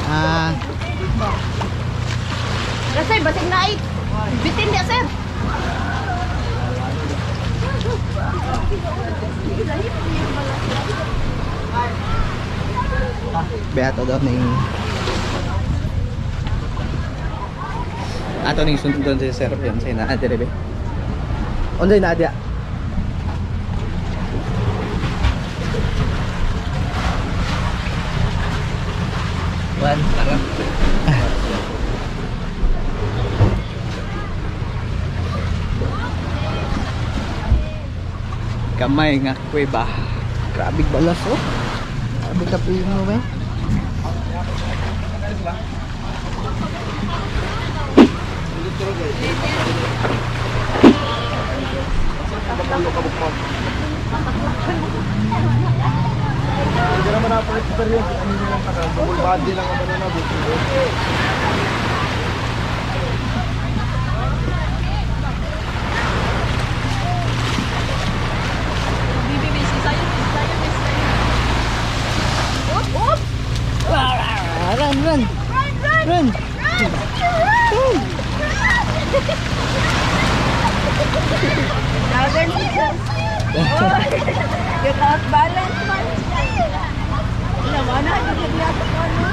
Ah, Kasi basig na ay bitin dia, sir. Beato daw ning ato ning sundon si Sir yun sa naa dire be. Unday naa dia? One, tara. Kamay nga kuweba. Grabe balas oh. Grabe ka mo ba? Hindi naman na-experience. Ano lang ka Double body lang ako na nabuti. Up, up. Ah, run, run! Run, run. Run! Run! Run! Run! Get out balance man. Wala na, hindi na ano.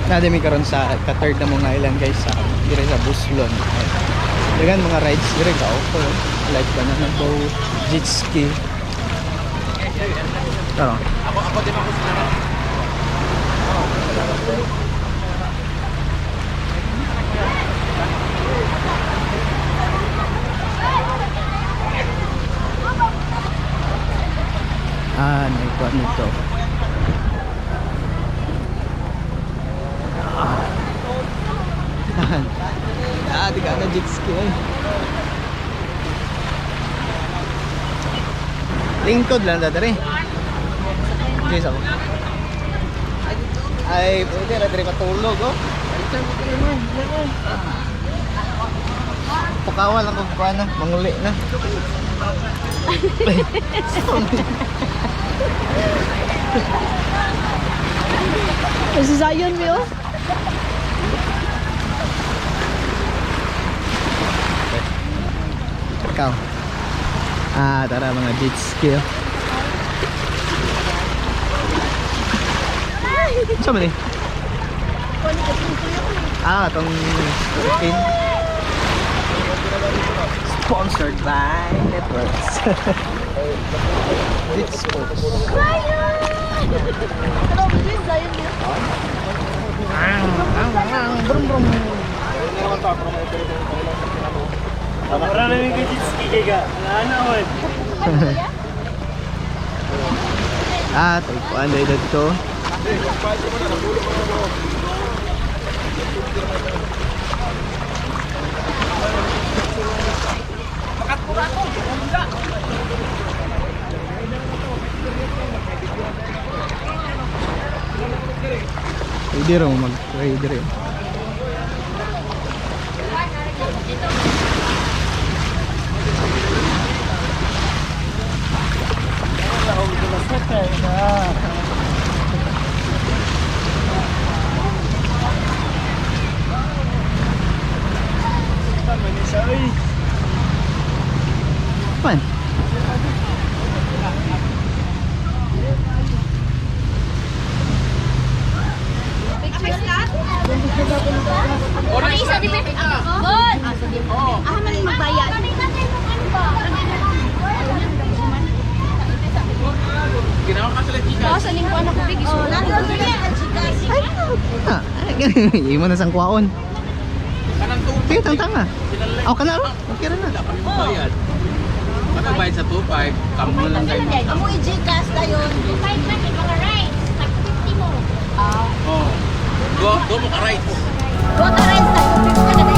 Nadami karon sa ka-third na mga island, guys, sa dire sa Buslon. Dagan mga rides dire ka offer like banana boat, jet ski. Tara. Ako din ako sila. Ah, naikuha nito. Ah, di ka na jet ski eh. Lingkod lang da dere. Jess ako. Ay, pwede ra dere matulog oh. Pukawa lang kung kuha na, manguli na. Si Zion mi oh. Ikaw. Ah, tara mga jet ski. Oh. Saan man eh? Ah, itong pin. Sponsored by Networks. Jet Sports. Zion! Ano ba si Zion mi? Brum brum. Wala na yung jet ski kaya. Ano man. Ah, tagpuan dahil dito. Pwede rin mag-try rin. Man. Ano isa di ba? Good. Ah, man magbayad. Ginawa ka sila chika. Oh, sa lingkuan ako big iso. Ay, ah, imo na sang kuwaon. Kanang 2.5. Sige, tang-tanga. Aw, kana ro. Okay ra na. Kami bayad. Kami bayad sa 2.5. Kamo lang kayo. Amo i-Gcash tayo. Oh. Go, go mo ka rights. Go ta rides tayo. 50 ka na.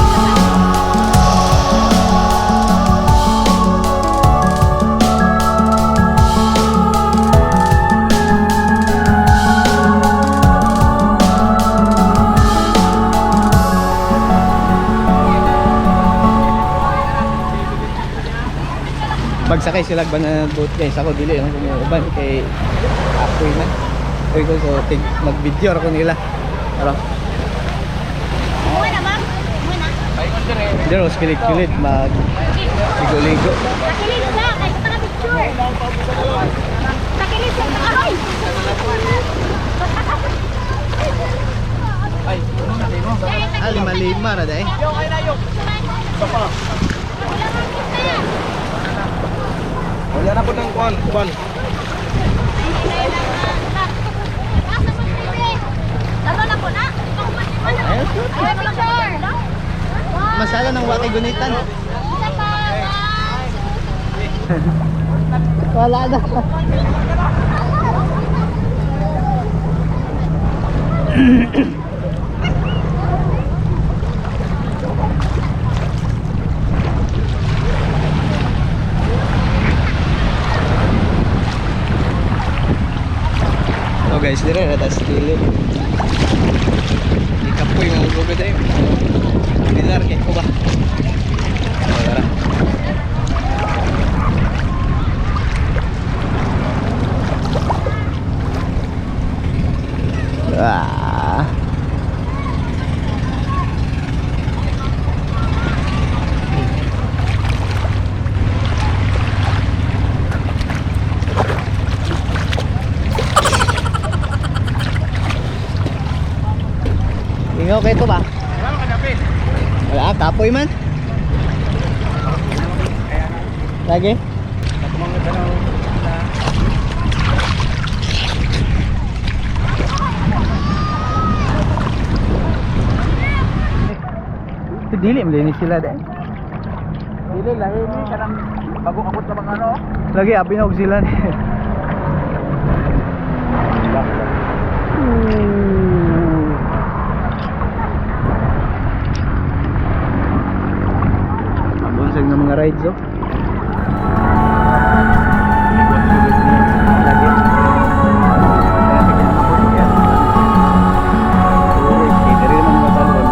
Pagsakay sila banana boat, guys. Ako dili lang kumuuban kay apoy man. Uy ko so tig mag-video ra ko nila. Tara. Muna, ma'am. Muna. Dero kilid-kilid mag ligo-ligo. Takilid ka. Kay ka picture. Takilid ka. Aray! Ah, lima-lima ra dai. Wala na po ng kuan, kuan. Laro na po na. Ay, picture. Masala ng wakay gunitan. Isa pa. One, two, three. Wala na. So guys, dire na tas kilid. Ikapoy mga gugod eh. Bilar kay ko ba? Oh, tara. Ah. Ingaw kayo to ba? Wala, kapoy man. Lagi? Dili man din sila dai. Dili lahi ni kanang bago abot na mga ano. Lagi abi na og sila ni. Mabunsag ng mga rides oh. Lagi. Kaya sige na po yan. Uy, kay diri naman mga talon.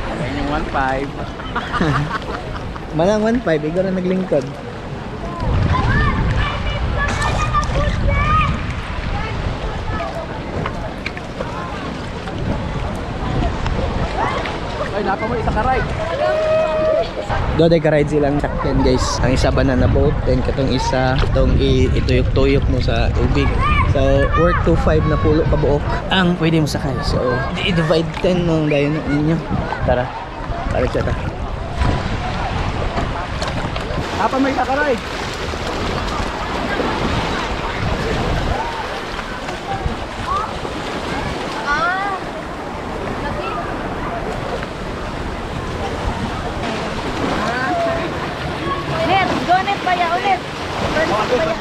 Ayun yung 1.5. Manang 1.5, ikaw na naglingkod. Ay, napa mo isa ka ride. Doon ay ka-ride silang sakyan, guys. Ang isa banana boat, then katong isa itong ituyok-tuyok mo sa tubig. So, worth 2.5 na pulo kabuok ang pwede mo sakay. So, i-divide 10 nung dayon ninyo. Tara. Tara siya ta. Napa mo isa ka ride. Ah. Net, go net baya ulit.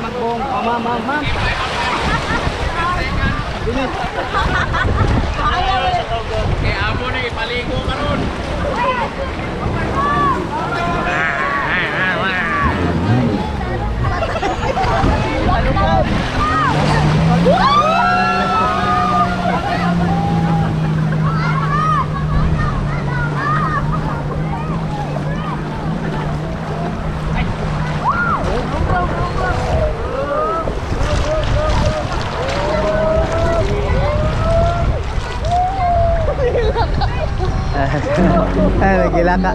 Magbong, oh, ma'am, ma'am, ma'am. Ay, nagila ka.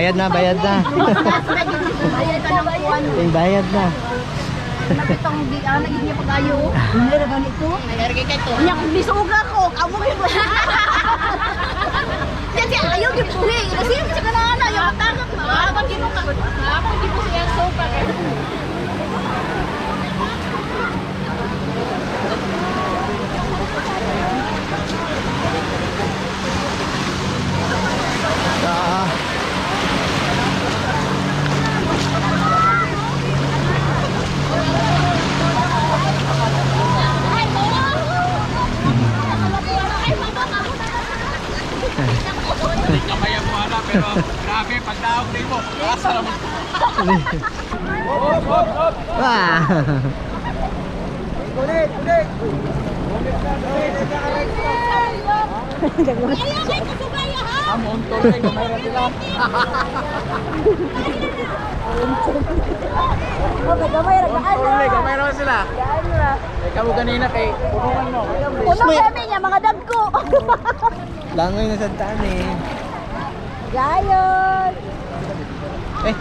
Bayad na, bayad na. Bayad ka ng kuwan. Yung bayad na. Napitong di ah naging niya pag-ayo. Hindi ra ganito. Nya kung bisuga ko, amo gyud mo. Yan siya ayaw gyud buhi. Kasi yung sa kanana yung matangak maaban gyud ka. Ako hindi ko siya sopa. Ah. Ah. Gamay naman sila. Ikaw kanina kay punuan mo. Puno kami niya mga dagko. Langoy na sa taan eh. Gayon. Eh,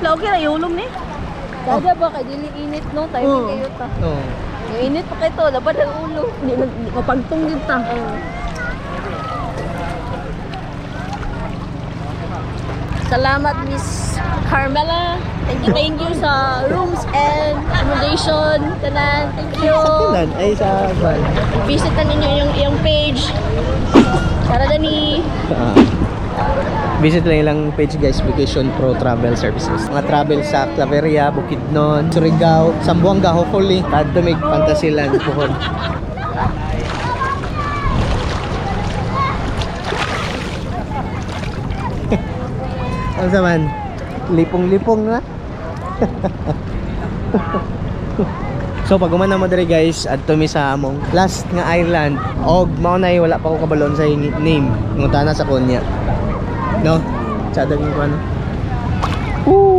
Lagi ra yulong ni. Kada ba kay dili init no tayo Oo. kayo ta. Oh. Yung init pa kay to laban ang ulo. Hindi man di mapagtong gyud ta. Salamat Miss Carmela. Thank you sa rooms and accommodation. Tanan, thank you. Sa kilan ay sa van. Visit na ninyo yung iyong page. Tara Dani. Ah. Visit lang ilang page guys, Vacation Pro Travel Services. Mga travel sa Claveria, Bukidnon, Surigao, Zamboanga, hopefully, Kadto may Fantasyland, Puhon. Ano sa man? Lipong-lipong na. So pag umana mo diri guys, adto mi sa among last nga island. Og mao na wala pa ko kabalon sa name. Ngutana sa kunya. No? Sa daging ko ano. Ooh.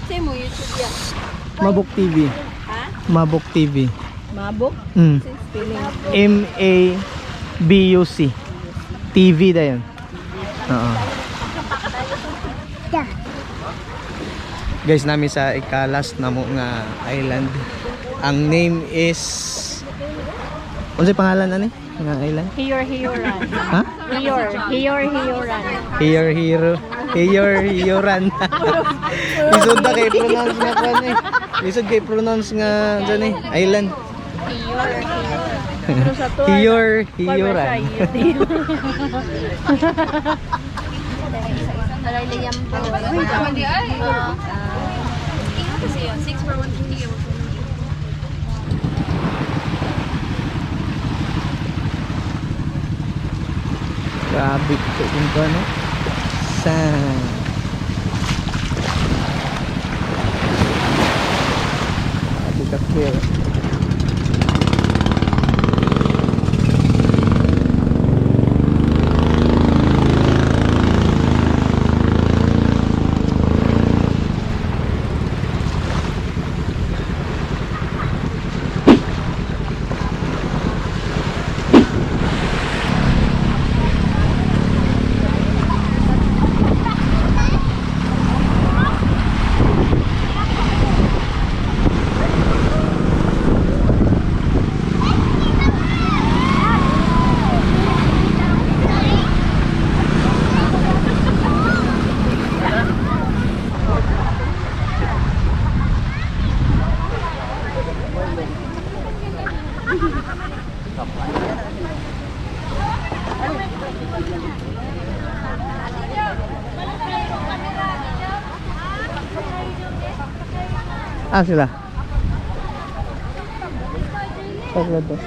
Say mo YouTube yan. Mabuk TV. Ha? Mabuk TV. Mabok? Mm. Spelling. M A B U C. TV dayon. Oo. Guys, nami sa ika-last na mo nga island. Ang name is Unsay pangalan ani? Nga island? Hiyor hiyoran. Ha? Hiyor, hiyor hiyoran. Here hero. Here Hioran. Lisod na kay pronounce nga kuan eh. Lisod kay pronounce nga unsa ni? Island. Hiyor hiyor. Here Hioran. Kasi yun, 6 for 150. Grabe ko kung ano. Saan? Grabe ka clear. Ah, sila. Sila to.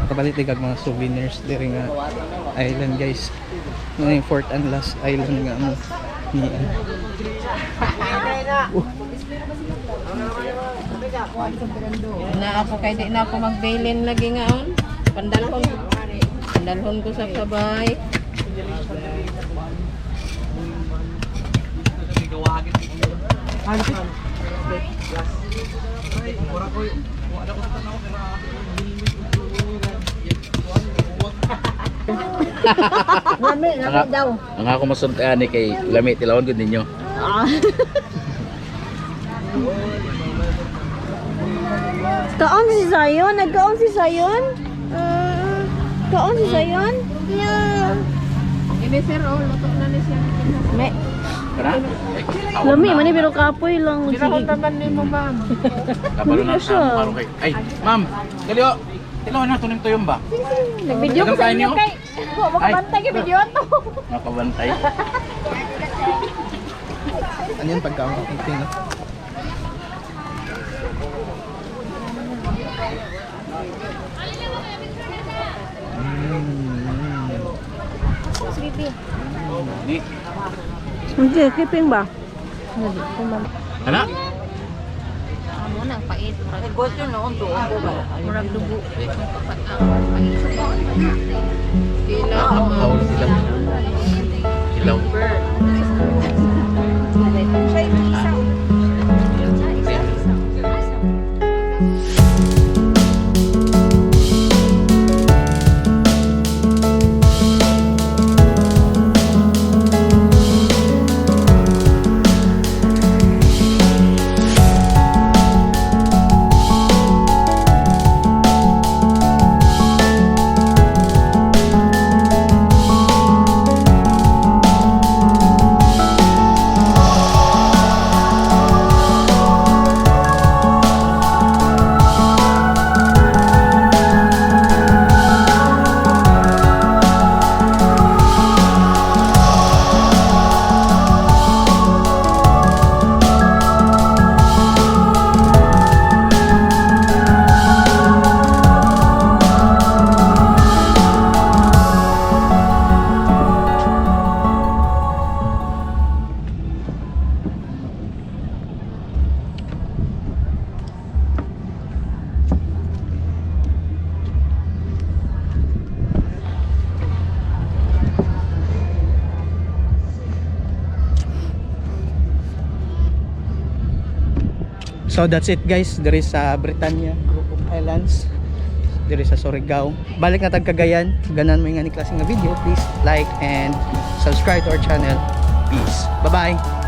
Kapalit kag mga souvenirs diri nga island, guys. Ano yung fourth and last island nga mo ni Na ako kay di na ako magbailin lagi ngaon. Pandalhon. Pandalhon ko sa kabay. Lami, lami daw. Ang ako masuntian ni kay lami tilawan gud ninyo. Kaon si Zion? Nagkaon si Zion? Kaon si Zion? Yeah. Ini sir, oh, luto na ni siya. Me. Kana? Lami, mani pero kapoy lang. Sige. Taban ni mo, ma'am. Kabalo na Ano siya? sa karon kay. Ay, ma'am, dali oh. Tilawan na tuning tuyom ba? Nag-video ko sa inyo kay. Wa makabantay kay video to. Nakabantay. Ano yun pagkaon ito, no? Ni. Hindi, keeping ba? Ana? Amo nang pait. Murag murag dugo. Ilaw. Haul sila. Ilaw. So that's it, guys, diri sa Britannia Group of Islands, diri sa Surigao. Balik na tag Cagayan. Ganan mo yung ani klase nga video, please like and subscribe to our channel. Peace. Bye-bye.